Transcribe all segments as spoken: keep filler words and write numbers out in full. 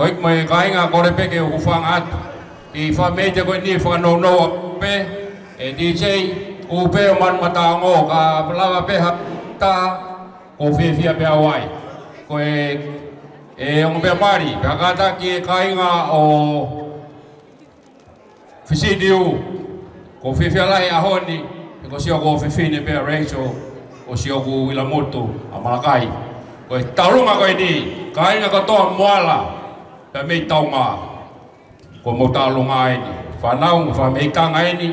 Ko e kiʻi kāinga, kole pē ke u hūfanga atu ki he fameite ko eni, fakanounou pē ʻe DJ, ʻū pē ʻo Manu Mataongo, ka lava pē ha taha, ʻoku ou fiefia pē au ai. Ko e, ʻe ongo pē mali, pea kātaki e kāinga ʻo Fisiliu, ʻoku ou fiefia lahi he ʻaho ni, he ko siʻoku ʻofefine pē ʻa Rachel, ʻo siʻoku ʻilamutu ʻa Malakai. Ko e tauʻolunga ko eni, kāinga kotoa Moala, pea mei Taungā. Ko hoʻomou tauʻolunga eni. Fānau mo e fāmili kāinga eni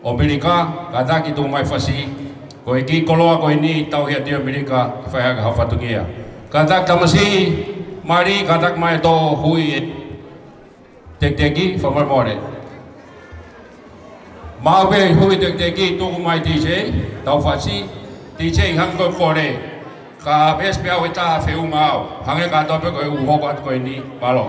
ʻo ʻAmelika, kātaki tuku mai fasi. Ko e kiʻi koloa ko eni, tauhi atu ʻi ʻAmelika, ke fai hake ha fatongia. Kātaki tamasiʻi, mali, kātaki mai ʻetau hui e tekiteki, fakamolemole. Maʻu pē hui tekiteki, tuku mai DJ, tau fasi, DJ hangē ko e kole. Ka pesi pē au e taha feʻunga au. Hangē kātoa pē ko e ʻū hoko atu ko eni, mālō.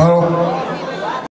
Mālō.